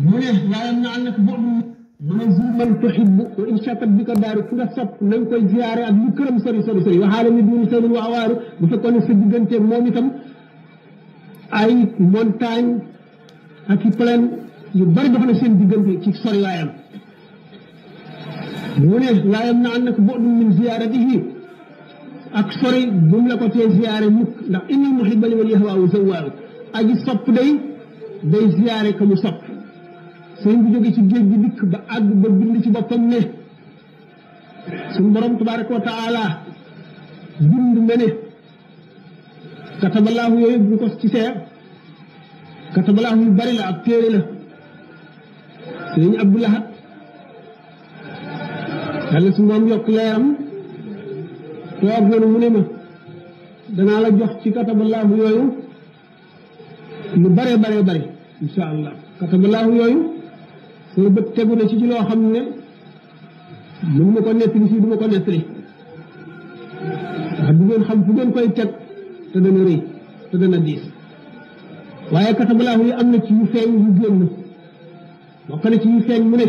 mu ne laa yamna'annaka bu'du mu ne zur man tuhibbu wa in shatat bika daaru ku nga sopp na nga koy ziyaare ak lu këram sori sori sori waxaale ni duuni sawlin wa awaaru bu fekkoon ne sa diggante moom itam ay montagne ak i plaine yu bari dox na seen diggante ci sori waayam mu ne laa yamna'annaka bu'du min ziyaaratihi ak sori bu mu la ko tee ziyaare mukk ndax innal muhibba liman yahwaahu zawwaaru aji sopp day ziyaare ka mu sopp sëñ bi jóge ci géej gi dikk ba àgg ba bind ci boppam ne suñu borom tabaraka wa taala bind na ne katabalaahu yooyu bu ko ci seer katabalaahu yu bari la ab téere la sëñ Abdoulahat yàlla su moom yokk leeram toog nanu mu ne ma danaa la jox ci katabalaahu yooyu lu bare bare bari insha allah katabalaahu yooyu soo bët tegu na ci loo xam ne mën ma ko nettali fii du ma ko nettali ndax du ngeen xam fu ngeen koy teg te dana rëy te dana diis waaye katabalaahu yi am na ci yu feeñ yu génn bokk na ci yu feeñ mu ne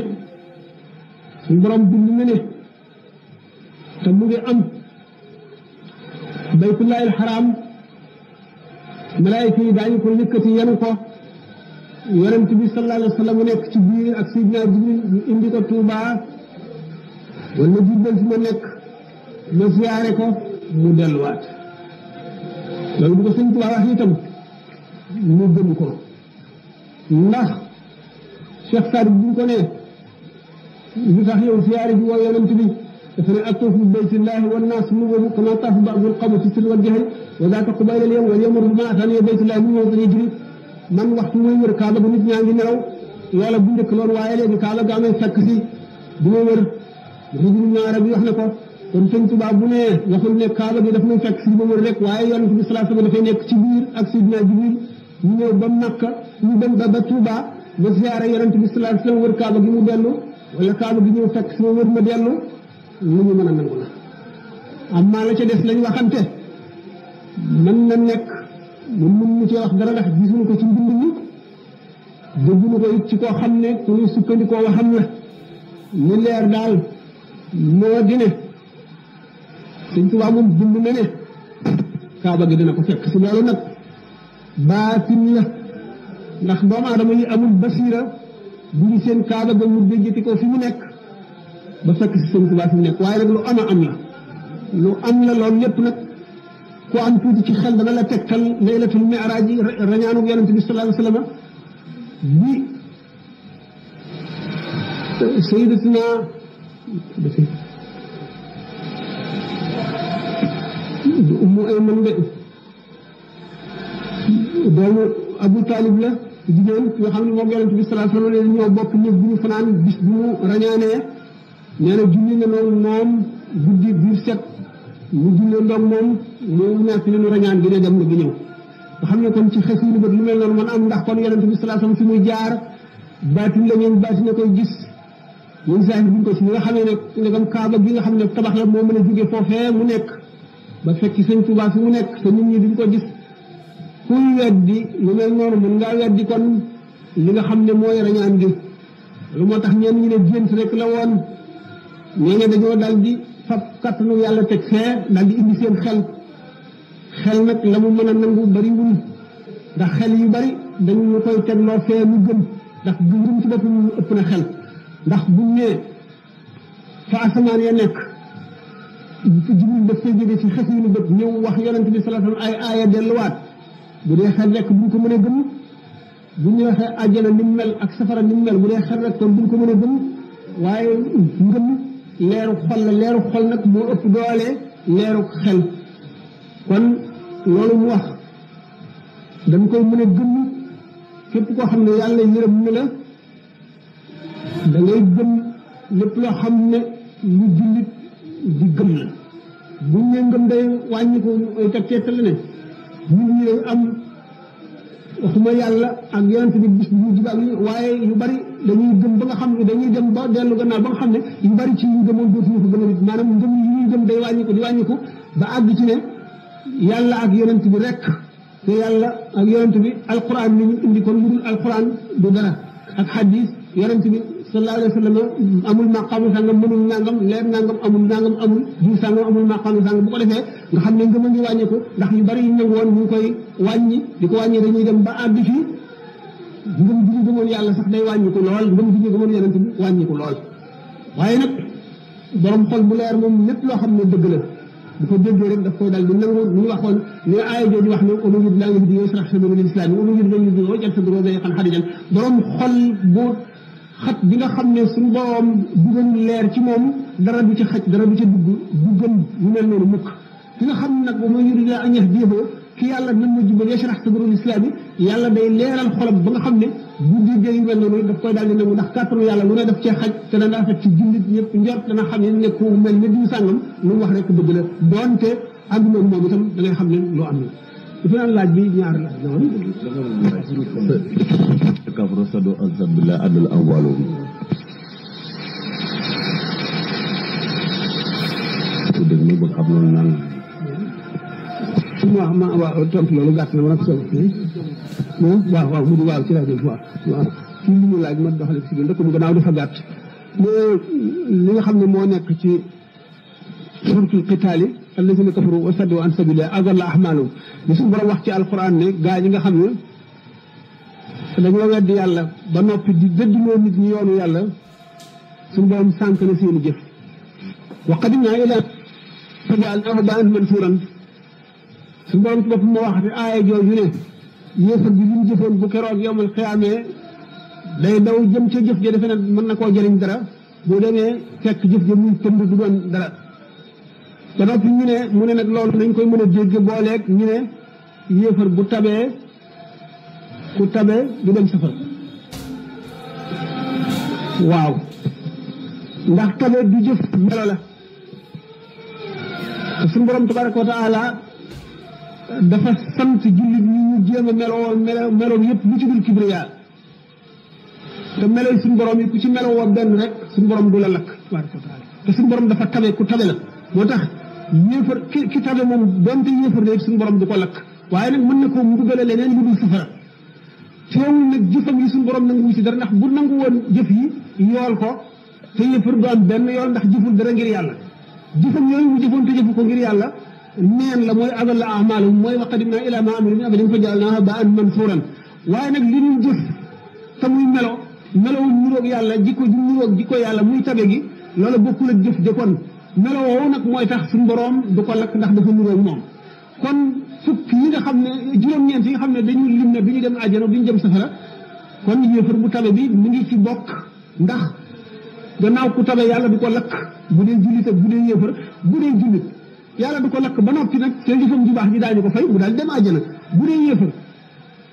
suñu borom bind na ne te mu ngi am baytullahi alxaram malaayika yi daañu ko yëkkati yenu ko yonent bi sallallahu alayhi wa sallam mu nekk ci biir ak Seydina Jibril ñu indi ko Touba wala Jibril fi ma nekk ma ziyaare ko mu delluwaat loolu bu ko sëñ Touba wax itam mu gëm ko ndax Cheikh Saad bu ñu ko nee lu tax yow ziyaare bi woo yonent bi dafa ne atuufu bi baytillahi wan naas nuwamu kama taafu ba'dul qawmi fi sirri wal jahri wa zaaka qubayla al yawm wal yawma rubama atani baytillahi min yawmi Jibril man waxtu muy wër kaaba ga nit ñaa ngi nelaw loola bu njëkk loolu waaye léegi kaaba ga amee fekk si du ma wër rajul ñaara bi wax na ko kon sëñ Tuubaa bu ne waxul ne kaaba gi daf may fekk si ma wër rek waaye yonent bi sallallahu alayhi wasallam dafay nekk ci biir ak Sidina Jibril ñu ñëw ba Makka ñu dem ba Tuubaa ba ziyaare yonent bi sallallahu alayhi wasallam wër kaaba gi mu dellu wala kaaba gi ñëw fekk si ma wër ma dellu lu ñu mën a nangu la amma la ca des lañ waxante mën na nekk mun mu ci wax dara ndax gisuñu ko ci mbind mi dégguñu ko it ci koo xam ne ku ñuy sukkandikoo waxam la li leer daal moo di ne Sëñ Tuubaa moom bind na ne kaaba gi dina ko fekk si loolu nag baatin la ndax doomu aadama yi amul basiira bu ñu seen kaaba ga mu déjjati ko fi mu nekk ba fekk si Sëñ Tuubaa fi mu nekk waaye nag lu am la loolu lépp nag ku am tuuti ci xel dana la tegtal laylatul mi'raaj yi rañaanu yonent bi sallallahu alayhi wa sallam bi sayyidatuna Ummu Ayman de doomu Abu Talib la jigéen yoo xam ne moom yonent bi sallallahu alayhi wa sallam ñoo bokk ñëpp bu ñu fanaan bis bu mu rañaanee nee na julli na noonu moom guddi biir set mu jullee ndoom moom mu nekk li nu rañaan dina dem na gi ñëw nga xam ne kon ci xes yi bët lu mel noonu man am ndax kon yonent bi sallallahu alayhi wasallam fi muy jaar baatin la ñeen baatin na koy gis ñun saahir buñ ko si nga xamee ne ndegam kaaba gi nga xam ne tabax la moo mën a jóge foofee mu nekk ba fekk Sëñ Tuubaa fi mu nekk te nit ñi duñ ko gis kuy weddi lu mel noonu mën ngaa weddi kon li nga xam ne mooy rañaan gi lu moo tax ñenn ñi ne gént rek la woon ñee ne dañoo dal di fab kattanu yàlla teg fee daal di indi seen xel nag la mu mën a nangu bariwul ndax xel yu bari dañu koy tegloo fee mu gëm ndax gëm ci boppam ëpp na xel ndax buñ ne fa asamaan ya nekk Jibril daf fay jóge ci xes yu nu bët ñëw wax yonent bi sallallahu alayhi wasallam ay aaya delluwaat bu dee xel rek buñ ko mën a gëm bu ñu waxee àjjana ni mu mel ak safara ni mu mel bu dee xel rek kon buñ ko mën a gëm waaye ngëm leeru xol la leeru xol nag moo ëpp doole leeru xel kon loolu mu wax dañ koy mën a gëm képp koo xam ne yàlla yërëm na la da ngay gëm lépp loo xam ne lu jullit di gëm la buñ ne ngëm day wàññi ko teg teetal ne ñun ñi day am waxuma yàlla ak yonent bi bis bu mujj ba waaye yu bari dañuy gëm ba nga xam ne dañuy dem ba dellu gannaaw ba nga xam ne yu bari ci yu gëmoon dootuñu ko gëm a nit maanaam ngëm yi ñuy gëm day wàññiku di wàññiku ba àgg ci ne yàlla ak yonent bi rek te yàlla ak yonent bi alquran li ñu indi kon lu dul alquran du dara ak xadis yonent bi sallallahu alayhi wa sallam amul maqaamu sàngam mënul nangam leer nangam amul jiw sàngam amul maqaamu sàngam bu ko defee nga xam ne ngëm a ngi wàññeeku ndax yu bari yu nangu woon ñu ngi koy wàññi di ko wàññi dañuy dem ba àgg fii ngëm gi ñu gëmoon yàlla sax day wàññiku lool ngëm gi ñu gëmoon yonent bi wàññiku lool waaye nag borom xol bu leer moom lépp loo xam ne dëgg la bu ko déggee rek daf koy dal di nangu ñu waxoon li aaya jooju wax ne ulu yid laa ngi di yashrah sadra lil islam ulu yid lañu di wajal sadra dayqan harijan borom xol bu xat bi nga xam ne suñu borom dugal leer ci moom dara du ci xaj dara du ci dugg du gën ñu mel noonu mukk ki nga xam nag ba ma yurid laa an yahdiyahu ki yàlla nan ma jubal yashrah sadra lil islam yàlla day leeral xolam ba nga xam ne bu déggee yu mel noonu daf koy daal di nangu ndax kàttanu yàlla lu ne daf cee xaj te dana rafet ci jullit ñëpp njort dana xam ne ku mel ne diw sàngam lu mu wax rek dëgg la doonte ànduna moom itam da ngay xam ne loo am na dafa naan laaj bi ñaar laaj la woon kafru sadu azabila adul awwalu ku dégg ma bëgg xam loolu naan waaw tontu loolu gàtt na ma nag solo waaw mu di waaw ci rajo waaw kii li mu laaj ma doxale ko si gën dëkk bu gannaaw dafa gàtt mais li nga xam ne moo nekk ci suratul qitaali allazina kafaru wa saddu an sabilillah adalla ahmalum li suñu borom wax ci alquran ne gaa ñi nga xam ne dañoo weddi yàlla ba noppi di dëddloo nit ñi yoonu yàlla suñu borom sànk na seeni jëf wa qadimna ila faja'alnahu haba'an mansuuran suñu borom ci boppam moo wax ne aaya jooju ne yéefar bi li mu jëfoon bu keroog yowmal xiyaamee day daw jëm ca jëf ja defe na mën na koo jëriñ dara boo demee fekk jëf ja muy tënd du doon dara ba noppi ñu ne mu ne nag loolu nañ koy mën a dégg booleeg ñu ne yéefar bu tabee ku tabee du dem safara waaw ndax tabee du jëf melo la te suñu borom tabaraka wa taala dafa sant jullit ñi ñu jéem a meloom yëpp lu ci dul kibriya te melo yi suñu borom yi ku ci melowoo benn rek suñu borom du la lakk tabaraka wa taala te suñu borom dafa tabe ku tabe la moo tax yéefar ki tabe moom donte yéefar rek suñu borom du ko lakk waaye nag mën na koo mbugale leneen lu dul safara teewul nag jëfam yi suñu borom nangu ci dara ndax bu nangu woon jëf yi yool ko te yéefar du am benn yool ndax jëful dara ngir yàlla jëfam yooyu mu jëfoon te jëfu ko ngir yàlla neen la mooy adalla a'maalahum mooy wa qadimna ila ma amilu min amalin faja'alnahu haba'an mansuuran waaye nag li ñu jëf te muy melowu niroog yàlla jikko ji niroog jikko yàlla muy tabe gi loola bokkul ak jëf jëkkoon melo woowu nag mooy tax suñu borom du ko lakk ndax dafa niroog moom kon fukk yi nga xam ne juróom-ñeent yi nga xam ne dañu lim ne du ñu dem àjjana du ñu jëm safara kon yéefar bu tabe bi mu ngi ci bokk ndax gannaaw ku tabe yàlla du ko lakk bu dee jullit ak bu dee yéefar bu dee jullit yàlla du ko lakk ba noppi nag seen jëfam ju baax ji daañu ko fay mu daal dem àjjana bu dee yéefar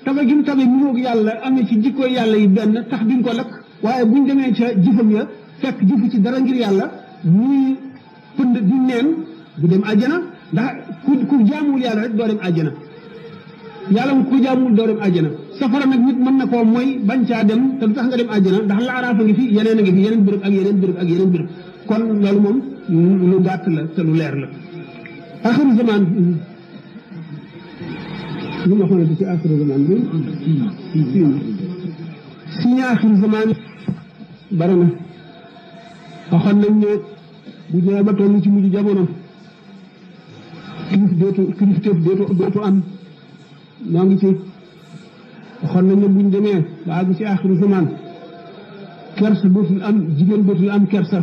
tabe gi mu tabe niroog yàlla amee ci jikko yàlla yi benn tax duñ ko lakk waaye buñ demee ca jëfam ya fekk jëfu ci dara ngir yàlla muy pënd di neen du dem àjjana ndax ku jaamuwul yàlla rek doo dem àjjana yàlla mu ku jaamuwul doo dem àjjana safara nag nit mën na koo mooy bañ caa dem te du tax nga dem àjjana ndax la araafa ngi fi yeneen a ngi fi yeneen béréb ak yeneen béréb ak yeneen béréb kon loolu moom lu gàtt la te lu leer la axiru zaman lu ma xamante ci axiru zaman bi si ñu axiru zaman bari na waxoon nañ ne bu ñëwee ba toll ci mujj jamono kilifteef dootu am ñoo ngi ci waxoon nañ ne buñ demee ba àgg ci axiru zaman kersa dootul am jigéen dootul am kersa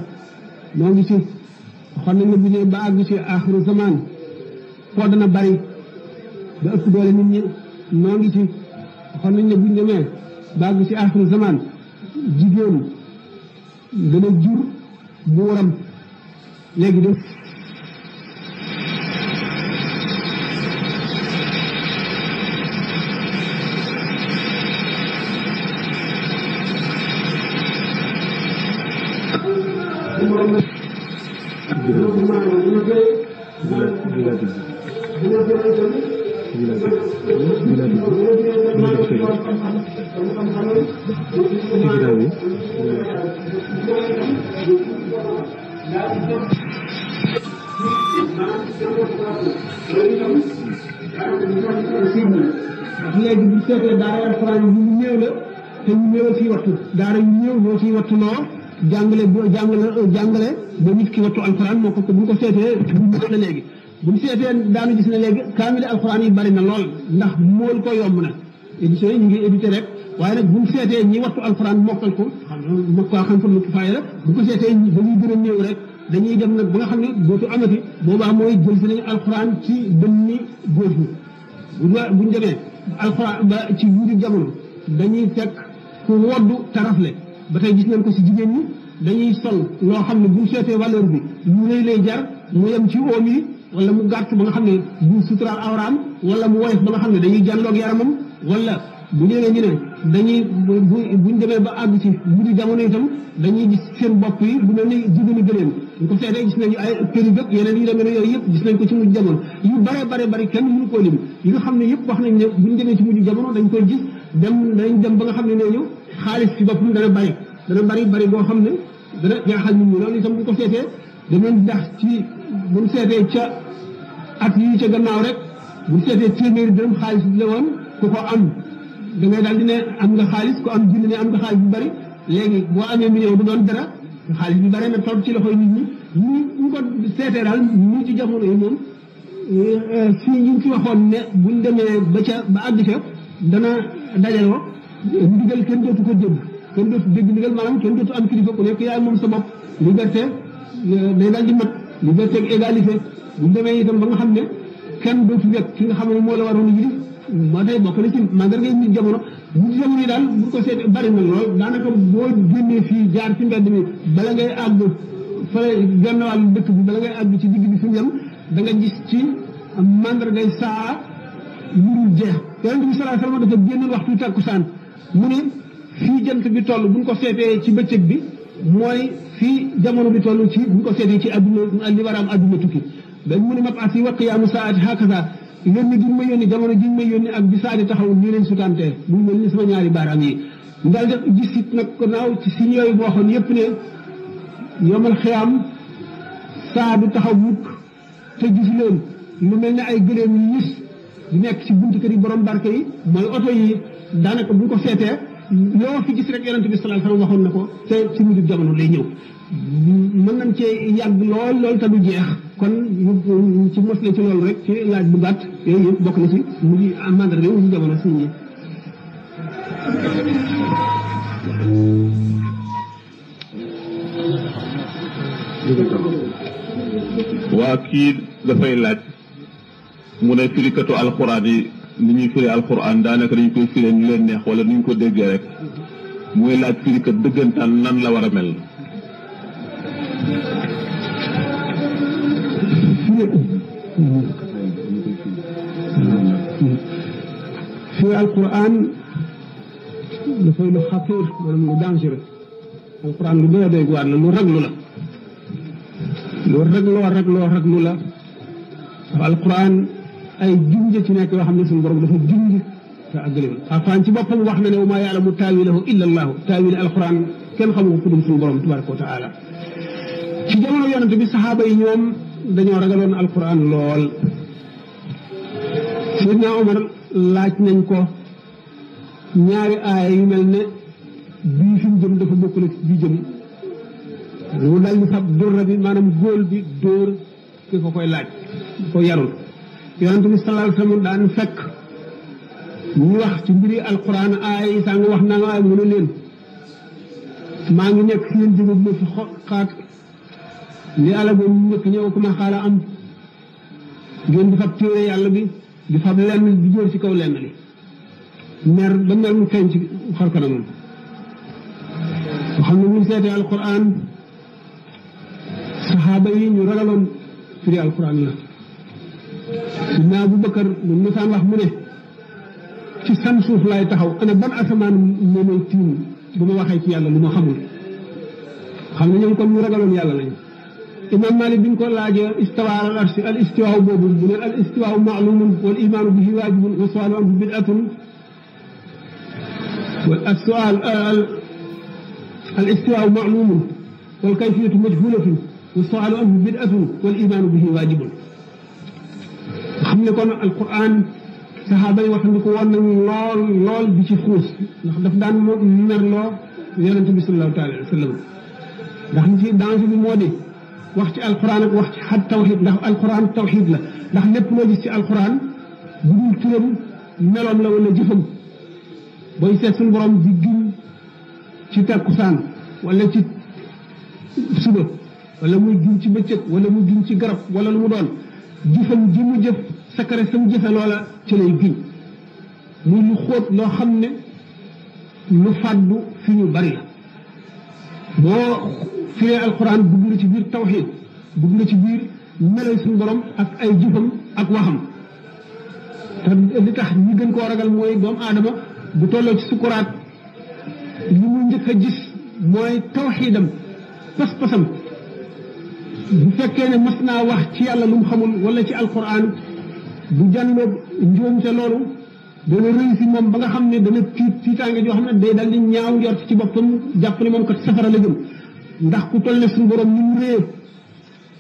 ñoo ngi ci waxoon nañ ne bu ñëwee ba àgg ci axiru zaman foo dana bari da ëpp doole nit ñi ñoo ngi ci waxoon nañ ne buñ demee ba àgg ci axiru zaman jigéen gën a jur buuram léegi de léegi bu seetee daara alxuraan bi mu néew la te ñu néewal ciy wattu daara yu néew ñoo ciy wattu loo jàngale ba nit ki wattu alxuraan moo ko bu ñu ko seetee bu la léegi bu ñu seetee daanu gis ne léegi kaamil alxuraan yi bari na lool ndax mool ko yomb na édition yi ñu ngi édité rek waaye nag bu ñu seetee ñi wattu alxuraan mokkal ko xam fa lu faay la bu ko seetee dañuy gën a néew rek dañuy dem nag ba nga xam ne dootu amati boobaa mooy jël si nañu alxuraan ci dënni góor ñi bu ñu demee alxuraan ba ci wuudu jamono dañuy fekk ku woddu tarafle ba tey gis nañ ko si jigéen ñi dañuy sol loo xam ne bu ñu seetee valeur bi lu rëy lay jar mu yem ci oom yi wala mu gàtt ba nga xam ne bu suturaal awraam wala mu woyof ba nga xam ne dañuy jàlloog yaramam wala bu ñëwee ñu ne dañuy buñ demee ba àgg ci wuudu jamono itam dañuy gis seen bopp yi lu mel ni jigéeni gëléem ñu ko seetee gis nañu ay périg ak yeneen yu demee ne yooyu yëpp gis nañ ko ci mujj jamono yu bare kenn mënu koo lim yi nga xam ne yëpp wax nañ ne buñ demee ci mujj jamono dañ koy gis dañ dem ba nga xam ne neñu xaalis ci boppam dana bari boo xam ne dana jaaxal nit ñi loolu itam buñ ko seetee danañ dax ci buñ seetee ca at yi ca gannaaw rek buñ seetee téeméeri dërëm xaalis bi la woon ku ko am da ngay daal di ne am nga xaalis ku am junni ne am nga xaalis bu bari léegi boo amee million du doon dara xaalis bi bari na toog ci loxoy nit ñi ñu ko seetee daal ñu ci jamono yi moom fii ñu ci waxoon ne buñ demee ba àgg ca dana dajaloo ndigal kenn dootu ko dégg kenn dootu dégg ndigal maanaam kenn dootu am kilifa ku nekk yaay moom sa bopp liberté day daal di mat liberté ak égalité buñ demee itam ba nga xam ne kenn dootu wekk ki nga xam ne moo la waroon a yilif moo tey bokk na ci mandarga nit jamono yi daal bu ko seet bari na lool daanaka boo génnee fii jaar ci mbedd mi bala ngay àgg fële genn wàllu dëkk bi bala ngay àgg ci digg bi fi mu yem da nga gis ci mandargay saa mbirum jeex yonent bi sallallahu alayhi wasallam dafa génnoon waxtu takkusaan mu ne fii jant bi toll buñ ko seetee ci bëccëg bi mooy fii jamono bi toll ci buñ ko seetee ci adduna li war a am adduna tukki dañ mu ne mab'ath yi wa qiyaamu saa'ati hakaza yónni gi ma yónni jamono ji ma yónni ak bi saa di taxaw nii leen sutantee muy mel ni sama ñaari baaraam yi daal di gis it nag gannaaw ci signe yooyu boo waxoon yépp ne yomal xiyaam saa du taxaw mukk te gis leen lu mel ne ay gëléem yu yis di nekk ci buntu kër yi borom barke yi mooy oto yi daanaka bu ñu ko seetee loo fi gis rek yonent bi sallallahu alayhi wasallam waxoon na ko te ci mujj jamono lay ñëw mën nañ cee yàgg lool te du jeex kon ci mosle ci loolu rek ci laaj bu gàtt yooyu yëpp bokk na ci mujj mandarga mujj jamono si ñi waa kii dafay laaj mu ne firikatu alxuraan yi ni ñuy firi alxuraan daanaka dañu koy firee ñu leen neex wala ni ñu ko déggee rek muy laaj firikat dëggantaan nan la war a mel. firi alxuraan dafay lu xatir maanaam lu dangereux alxuraan lu doy doy waar la lu raglu la raglu la alquran ay junj ci nekk yoo xam ne suñu borom dafa junj te àggalewul alquran ci boppam wax na ne wa maa yaalamu taawilahu illa allahu taawil alquran kenn xamu ko ku dul suñu borom tabaraka wa taala ci jamono yonente bi saxaaba yi ñoom dañoo ragaloon alquran lool Seydina Omar laaj nañ ko ñaari aaya yu mel ne bii fi mu jëm dafa bokkul ak bii jëm mu dal di fab durra bi maanaam góol bi dóor ki ko koy laaj ko yarul yonent bi sallallahu alayhi wasallam daan fekk ñu wax ci mbiri alquran aay saa nga wax naa nga aay mu ne leen maa ngi nekk si yéen jógub ma fi xaat li àla boobu ñu njëkk ñëw ko ma xaala am ngeen di fab téere yàlla bi di fab lenn di dóor ci kaw lenn li mer ba mel mu feeñ ci xar kanamam xam ne ñu seetee alquran saxaaba yi ñu ragaloon firi alquran la sidna Abu Bakar mu mësaan wax mu ne ci san suuf laay taxaw ana ban asamaan moo may tiim bu ma waxee ci yàlla lu ma xamul xam ne ñoom kon ñu ragaloon yàlla lañu imam Malik bi ñu ko laajee istawa al arshi al istiwaa boobu bu ne al istiwaa ma'lumun wal imaanu bihi waajibun wa su'aalu anhu bid'atun wal as-su'aal al istiwaa ma'lumun wal kayfiyatu majhulatun wa su'aalu anhu bid'atun wal imaanu bihi waajibun xam ne kon alquran saxaaba yi waxandiku woon nañu lool di ci xuus ndax daf daan merloo yonente bi sallallahu taala alayhi wa sallam ndax li ci danger bi moo di wax ci alquran ak wax ci xad tawxid ndax alquran tawxid la ndax lépp loo gis ci alquran bu dul turam meloom la wala jëfam booy seet suñu borom di giñ ci takkusaan wala ci suba wala muy giñ ci bëccëg wala muy giñ ci garab wala lu mu doon jëfam ji mu jëf sakare sam jëfe loola ci lay giñ muy lu xóot loo xam ne lu fàddu fi ñu bari la boo firee alquran dugg na ci biir tawxid dugg na ci biir melay suñu borom ak ay jëfam ak waxam te li tax ñi gën koo ragal mooy doomu aadama bu tolloo ci sukuraat li mu njëkk a gis mooy tawxidam pas-pasam bu fekkee ne mas naa wax ci yàlla lu mu xamul wala ci alquran bu jànloog njuumte loolu dana rëy si moom ba nga xam ne dana tiitaange joo xam ne day dal di ñaaw njort ci boppam jàpp ne moom kat safara la jëm ndax ku toll ne suñu borom ni mu réer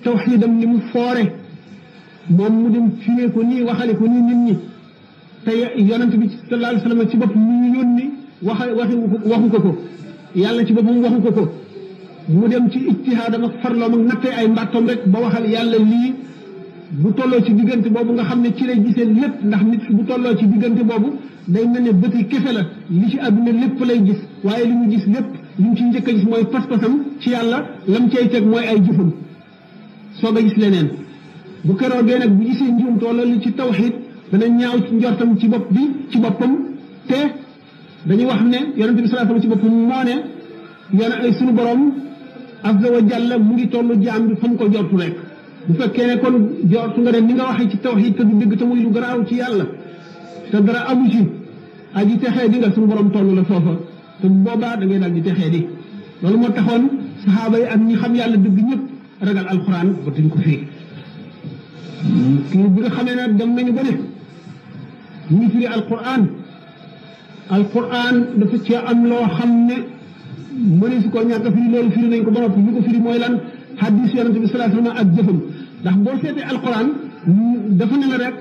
tawxiidam ni mu foore moom mu dem firee ko nii waxale ko nii nit ñi te yonent bi sallallahu alayhi wa sallam ci bopp mu ñu yónni waxu ko yàlla ci boppam waxu ko mu dem ci ijtihaadam ak farloom ak nattee ay mbàttoom rek ba waxal yàlla lii bu tolloo ci diggante boobu nga xam ne ci lay gisee lépp ndax nit bu tolloo ci diggante boobu day mel ne bëti kese la li ci àdduna lépp lay gis waaye li mu gis lépp li mu ci njëkk a gis mooy pas-pasam ci yàlla lam cay teg mooy ay jëfam soog a gis leneen bu keroogee nag bu gisee njuumte wala li ci tawxiid dana ñaaw ci njortam ci bopp bi ci boppam te dañuy wax ne yonente bi sallallahu alayhi wasallam ci boppam moo ne yone ay sunu borom azza wa jalla mu ngi tollu jaam bi fa mu ko jortu rek bu fekkee ne kon jortu nga ne ni nga waxee ci tawxiid te du dëgg te muy lu garaaw ci yàlla te dara amu ci aji texee di nga suñu borom toll la foofa te bu boobaa da ngay daal di texee di loolu moo taxoon saxaaba yi ak ñi xam yàlla dëgg ñëpp ragal alquran ba tuñ ko fii kii bi nga xamee ne dem nañu ba ne ñu ngi firi alquran dafa ci am loo xam ne mëne su ko ñàkk a firi loolu firi nañ ko ba noppi ñu ko firi mooy lan hadis yonente bi sallallahu alayhi wasallam ak jëfam ndax boo seetee alquran dafa ne la rek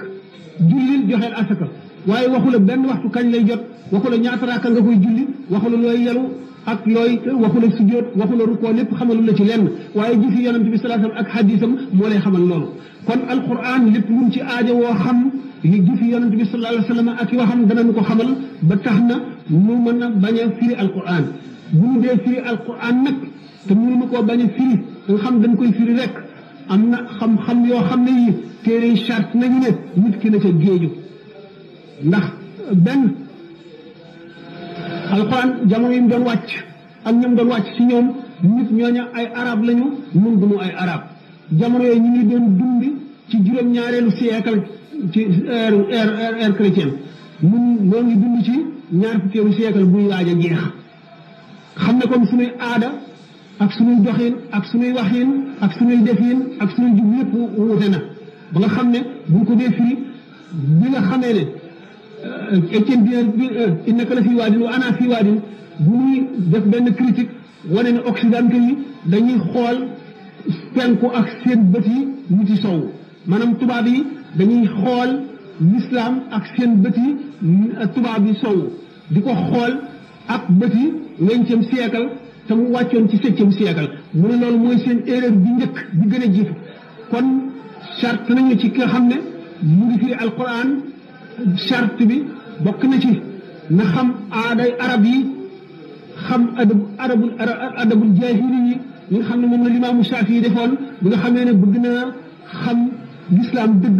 jullil joxeel asaka waaye waxu la benn waxtu kañ lay jot waxu la ñaata raaka nga koy julli waxu la looy yelu ak looy waxu la sujjóot waxu la rukkoo lépp xamalu la ci lenn waaye jëfi yonente bi sallallahu alayhi wasallam ak hadisam moo lay xamal loolu kon alquran lépp luñ ci aajo woo xam yi jëfi yonente bi sallallahu alayhi wasallam ak yi waxam danañu ko xamal ba tax na mu mën a bañ a firi alquran bu ñu dee firi alquran nag te mënuñu koo bañ a firi nga xam dañ koy firi rek am na xam-xam yoo xam ne yi téere yi charte nañu ne nit ki na ca géeju ndax benn alquran jamono yi mu doon wàcc ak ñoom doon wàcc ci ñoom nit ñooña ay arab lañu nun duñu ay arab jamono yooyu ñu ngi doon dund ci juróom-ñaareelu siècle ci ère chrétienne nun noo ngi dund ci ñaar fukkeelu siècle buy waaj a jeex xam ne comme suñuy aada ak suñuy doxin ak suñuy waxin ak suñuy defin ak suñuy jub lépp wuute na ba nga xam ne buñ ko dee firi bi nga xamee ne Étienne bi innaka la fii waadin wa ana fii waadin bu muy def benn critique wane ne occidentaux yi dañuy xool penku ak seen bët yi ñu ci sow maanaam tubaab yi dañuy xool l'islam ak seen bët yi tubaab yi sow di ko xool ak bët yi 20e siècle te mu wàccoon ci 7e siècle mu ne loolu mooy seen erreur bi njëkk bi gën a jiitu kon charte nañu ci ki nga xam ne mu ngi firi alquran charte bi bokk na ci na xam aaday arab yi xam adabul jaahili yi li nga xam ne moom la limaamu Shaafi yi defoon bi nga xamee ne bëgg na xam l'islam dëgg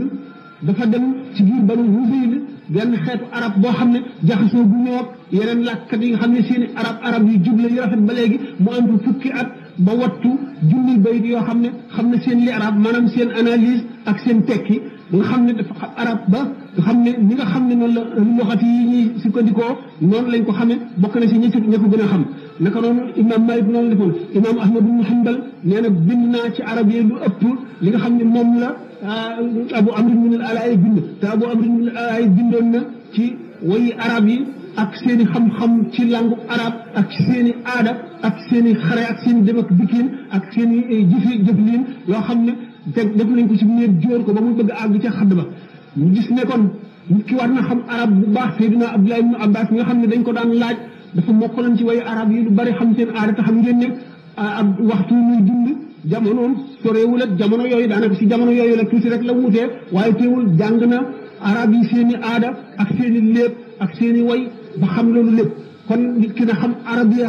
dafa dem ci biir Banu Huzayl benn xeetu arab boo xam ne jaxasoo bu ñoog yeneen làkkat yi nga xam ne seeni arab yu jubla yu rafet ba léegi mu am fa fukki at ba wattu junni bayit yoo xam ne xam ne seen li arab maanaam seen analyse ak seen tekki nga xam ne dafa xam arab ba nga xam ne ñi nga xam ne noonu la loxat yi ñuy sukkandikoo noonu lañ ko xamee bokk na si ñi ko gën a xam naka noonu imam Malik noonu defoon imam Ahmad ibn Hanbal nee na bind naa ci arab yi lu ëpp li nga xam ne moom la Abu Amr ibn al-Ala bind te Abu Amr ibn al-Ala bindoon na ci wayi arab yi ak seen i xam-xam ci langue arab ak seen i aada ak seen i xare ak seen i dem ak dikkiin ak seen i jëflin yoo xam ne def nañ ko ci biir jóor ko ba muy bëgg àgg ca xadd ba ñu gis ne kon nit ki war na xam arab bu baax Seydina Abdullah ibn Abbas nga xam ne dañ ko daan laaj dafa mokkaloon ci wayu arab yi lu bari xam seen aada te xam ngeen ne ab waxtu muy dund jamonoom sorewul ak jamono yooyu daanaka si jamono yooyu la tuuti rek la wuutee waaye teewul jàng na arab yi seen i aada ak seen i léeb ak seen i way ba xam loolu lépp kon nit ki na xam arab yi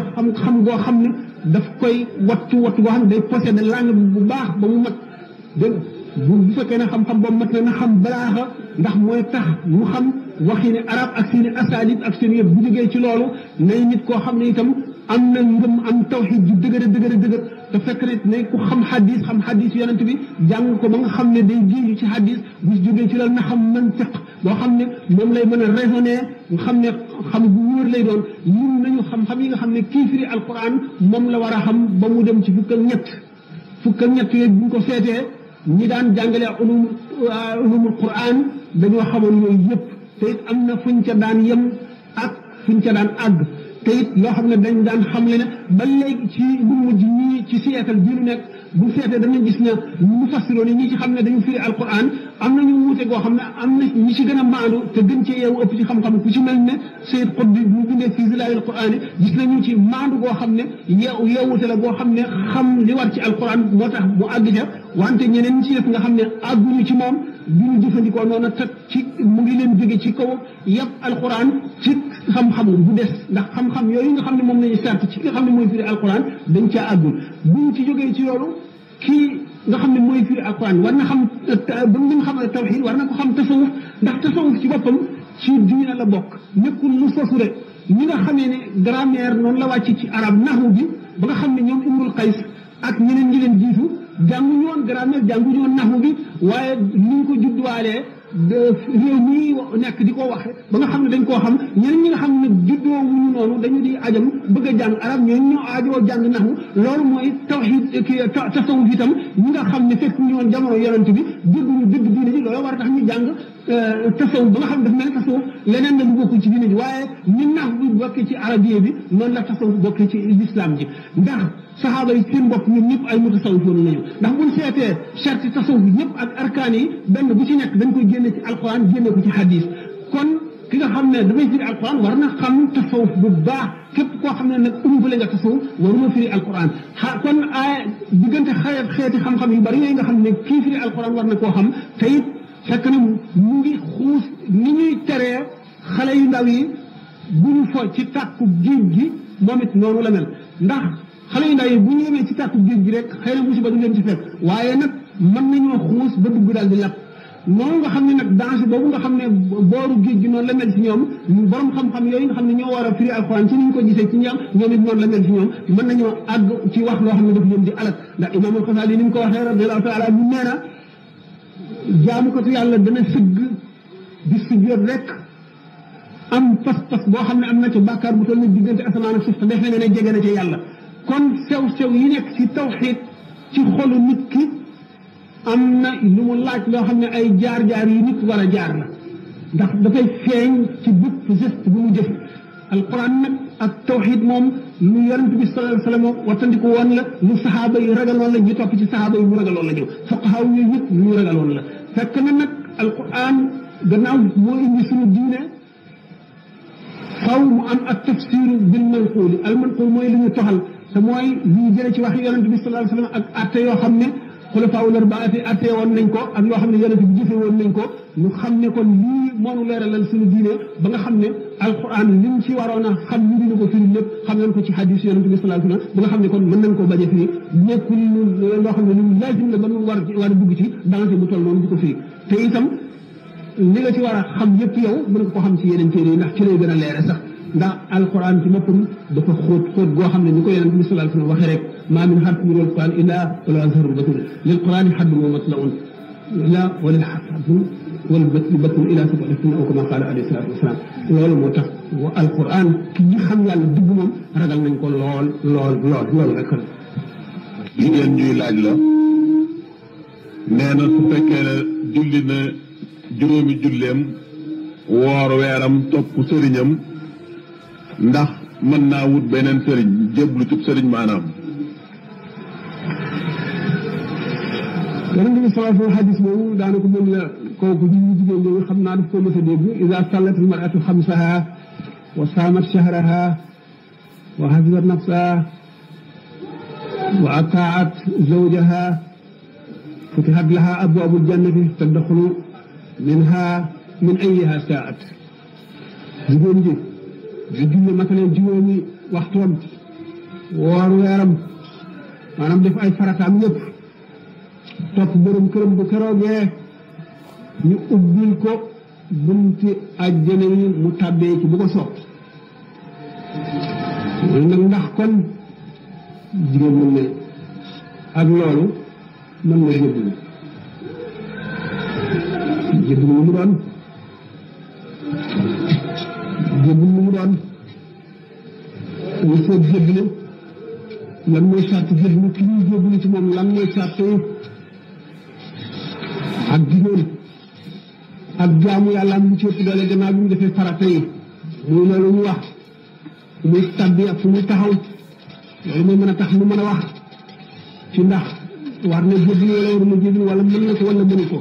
xam goo xam ne daf koy wattu goo xam ne day posséder langue bu baax ba mu mat dégg bu fekkee ne xam-xam boobu mat na xam balaaxa ndax mooy tax mu xam waxi ne arab ak seen i asalib ak seen yëpp bu jógee ci loolu nay nit koo xam ne itam am na ngëm am tawxid ju dëgër te fekk ne ku xam xadis yonent bi jàng ko ba nga xam ne day géeju ci xadis bu jógee ci loolu na xam mantiq boo xam ne moom lay mën a raisonner nga xam ne xam bu wóor lay doon lim nañu xam-xam yi nga xam ne kii firi alquran moom la war a xam ba mu dem ci fukk ak ñett yooyu bu ñu ko seetee ñi daan jàngale ulumul quran dañoo xamoon yooyu yëpp te it am na fuñ ca daan yem ak fuñ ca daan àgg te it loo xam ne dañ daan xamle ne ba léegi ci lu mujj ñii ci siècle bii nu nekk bu seetee dañu gis ne mu fassiroo ne ñi ci xam ne dañu firi alquran am nañu wuute goo xam ne am na ñi ci gën a maandu te gën cee yeewu ëpp ci xam-xam ku ci mel ne Sayyid Qutb bi mu bindee fii zilaayil quran yi gis nañu ci maandu goo xam ne yeewute la goo xam ne xam li war ci alquran moo tax mu àgg ca wante ñeneen ñi ci def nga xam ne àgguñu ci moom duñu jëfandikoo noonu te ci mu ngi leen jóge ci kaw yëpp alquran ci xam-xam bu des ndax xam-xam yooyu nga xam ne moom lañu sart ci nga xam ne mooy firi alquran dañ caa àggul buñ ci jógee ci loolu kii nga xam ne mooy firi alquran war na xam ba mu xam tawxid war na ko xam tasawuf ndax tasawuf ci boppam ci diina la bokk nekkul lu sosu rek ñi nga xamee ne grammaire noonu la wàcc ci arab naxu bi ba nga xam ne ñoom Imrul Qays ak ñeneen ñi leen jiitu jànguñu woon grammaire jànguñu woon naxu bi waaye ni ñu ko juddwaalee réew mii nekk di ko waxe ba nga xam ne dañ koo xam ñeneen ñi nga xam ne juddoo wuñu noonu dañu di ajam bëgg a jàng arab ñooñu ñoo aajoo jàng naxu loolu mooy tawxid tasawuf itam ñi nga xam ne fekk ñu woon jamono yonent bi dégguñu dëgg diine ji loolu war a tax ñu jàng tasawuf ba nga xam ne daf mel ne tasawuf leneen la lu bokkul ci diine ji waaye ni nax bi bokkee ci arabiye bi noonu la tasawuf bokkee ci l'islam ji ndax saxaaba yi seen bopp ñoom ñëpp ay mutasawifoon nañu ndax buñ seetee charte tasawuf bi ñëpp ak arkaan yi benn bu ci nekk dañ koy génne ci alquran génne ko ci hadis kon ki nga xam ne dafay firi alquran war na xam tasawuf bu baax képp koo xam ne nag umpale nga tasawuf waruma firi alquran kon diggante xeeti xam-xam yu bari yooyu nga xam ne kii firi alquran war na koo xam te it fekk na mu ngi xuus ni ñuy teree xale yu ndaw yi bu ñu fo ci tàkku géej gi moom it noonu la mel ndax xale yu ndaw yi bu ñu yemee ci tàkku géej gi rek xëy na musiba du leen ci fekk waaye nag mën nañoo xuus ba dugg daal di lapp noonu nga xam ne nag danger boobu nga xam ne booru géej gi noonu la mel ci ñoom borom xam-xam yooyu nga xam ne ñoo war a firi alxuraan ci ni ñu ko gisee ci ñoom it noonu la mel ci ñoom mën nañoo àgg ci wax loo xam ne daf leen di alak ndax imaamul Xasaali ni mu ko waxee radiyallaahu taala mu nee na jaamukatu yàlla dana sëgg di sujjóot rek am pas-pas boo xam ne am na ci bàkkaar bu toll ni diggante asamaan ak suuf te defe ne jege na ci yàlla kon sew-sew yi nekk ci tawxiid ci xolu nit ki am na lu mu laaj loo xam ne ay jaar-jaar yi nit war a jaar la ndax dafay feeñ ci bépp geste bu mu jëf alquran nag ak tawxiid moom lu yonent bi sallallahu alayhi wa sallam wattandiku woon la lu saxaaba yi ragaloon la ñu topp ci saxaaba yi mu ragaloon la ñëw fuqahaa yooyu yëpp lu ñu ragaloon la fekk na nag alquran gannaaw moo indi suñu diine faw mu am ak tafsiru bil manquul al manquul mooy li ñu toxal te mooy li ñu jëlee ci wax yonent bi sallallahu alayhi wa sallam ak atte yoo xam ne xulafaa'ul arbaa fi atte woon nañ ko ak loo xam ne yonent bi jëfe woon nañ ko ñu xam ne kon lii moonu leeralal suñu diine ba nga xam ne alquran li mu ci waroon a xam ñu dina ko firi lépp xam nañ ko ci hadis yonent bi sallallahu alayhi wa sallam ba nga xam ne kon mën nañ koo bañ a firi nekkul loo xam ne lu laazim la ba mu war a dugg ci danger bu toll noonu di ko firi te itam li nga ci war a xam yëpp yow mën nga ko xam ci yeneen téere yi ndax ci lay gën a leere sax ndax alquran ci boppam dafa xóot goo xam ne ni ko yonent bi sallallahu alayhi wa sallam waxee rek maa min harfin min alquran illaa wala azharu batul lil qurani haddun wa matlaun illaa walil haddun wal batun ila sab'atin aw kama qaala alayhi salaatu wasalaam loolu moo tax wa alquran ki ñi xam yàlla dëgg moom ragal nañ ko lool rek la. jigéen ñuy laaj la nee na su fekkee ne julli na juróomi julleem woor weeram topp sëriñam ndax mën naa wut beneen sëriñ jéblu ci sëriñ maanaam. yonent bi sallallahu alayhi wa sallam hadis boobu daanaka moom la kooku ñu jigéen ñi xam naa daf ko mës a dégg ida sallat almaratu xamsaha wa saamat shahraha wa hafizat nafsaha wa ataat zawjaha futihat laha abwaabu ljannati tadxulu minha min ayyiha saat jigéen ji di julli mataleen juróomi waxtoom woor weeram maanaam def ay farataam yëpp topp borom këram bu keroogee ñu ubbil ko bunti àjjana yi mu tàbbee ci bu ko soob nag ndax kon jigéen mën ne ak loolu mën na jébbalu jébbalu lu mu doon jébbalu lu mu doon ñu seet jébbalu lan mooy sart jébbalu ki ñuy jébbalu ci moom lan mooy sart yi ak jigéen ak jaamu yàlla am lu ci ëpp doole gannaaw bi mu defee farata yi muy loolu ñu wax fu muy tabbi ak fu muy taxaw loolu mooy mën a tax mu mën a wax ci ndax war na jébbalu wala war na jébbalu wala mën na ko wala mënu ko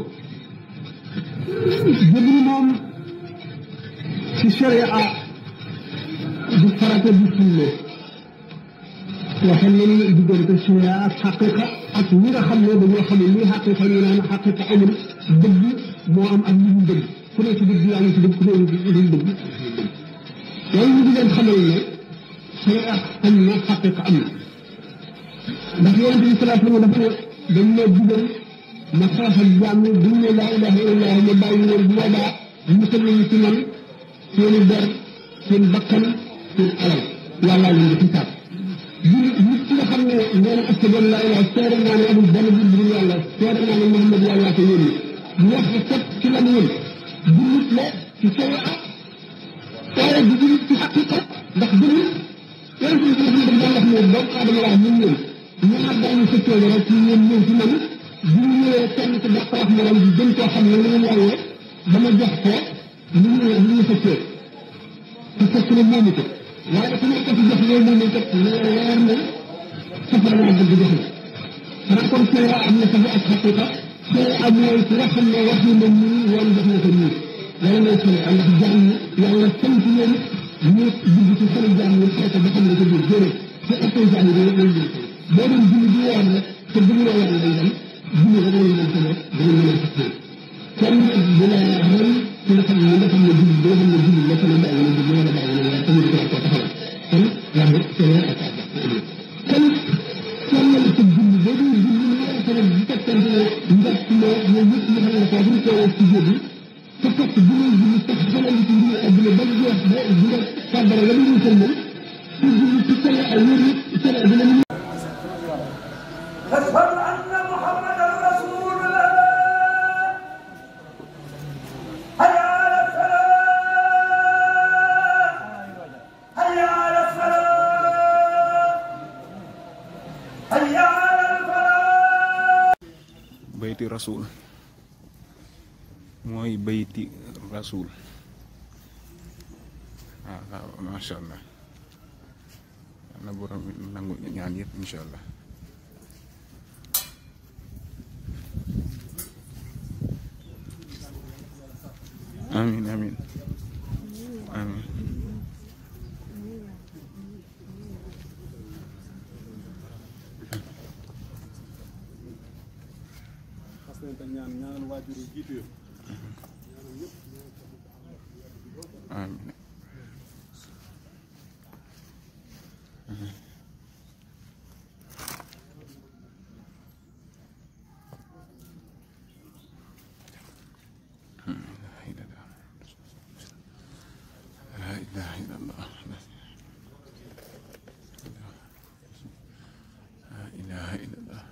jébbalu moom ci sharia du farata du sunna waxal nañu diggante sharia ak xaqiqa ak ñi nga xam ne dañoo xam ne lii xaqiqa ñu naan xaqiqa amul dëgg moo am ak li ñu dëgg ku ne ci dëgg yaa ngi ci dëgg ku ne ci dëgg loolu ñu di leen xamal ne sharia am na xaqiqa am na ndax yonent bi sallallahu alayhi wa sallam dafa ne dañ ne digal ma xeex ak jaam ne duñ ne laa ilaha illallah ma bàyyi leen bu boobaa musal nañu ci man seeni der seen bakkan seen alal yàllaa leen di xisaab nit ki nga xam ne nee na ashhadu an laa ilaaha seede naa ne amul benn bu dul yàlla seede naa ne Muhammad yàllaa ko yónni ñu wax ko kat ci lan yónni jullit la ci sharia waaye du jullit ci xaqiqa ndax jullit yonent bi sallallahu alayhi wa sallam dafa wax ne doomu aadama wax ñun ñëw ñaar daañu xëccoo rek ci ñoom ñëw ci man bu ñu ñëwee kenn ci def wax morom bi gën koo xam ne lu mu yàlla dama jox ko lu ñu xëccoo te fekk ne moomu ko waaye dafa nekk ci jox loolu moom kat leer na safara naa bëgg jox la xanaa kon sharia am na sax ak xaqiqa sharia mooy ki nga xam ne wax ñu ne nii woon def na ko nii loolu mooy sharia ndax jaam ñi yàlla sant leen ñu dugg ci xolu jaam ñi xeetu ba xam ne ko biir déedéet te ëppee jaam yi dañoo leen jël boo doon julli di woor nag te bëgguloo yàlla day dem julli rek lañu mën tamit dañu mën a fas kenn du la rëy ci nga xam ne julli doo xam ne julli la ko la bàyyi wala julli wala bàyyi wala tamit ko ko taxawal kon yàlla seen ak kon kenn la ci julli boo dul julli ñu war a tamit bu fekkente ne njàpp ne ñoom ñëpp ñu xam ne ko buñ ko ci jëbi te fekk julli sax xelal ci julli ak julli ba jeex ba di nga kàbbara la ñu sëlmal ci julli ci sene ay wér sene dina أشهد أن محمدا رسول الله حي على الصلاة حي على الصلاة حي على الفلاح bayti rasul mooy bayti rasul waaw macha allah yàlla borom nangu ñaan yëpp incha allah. Amin amin amin amin la ilaha illallah la ilaha illallah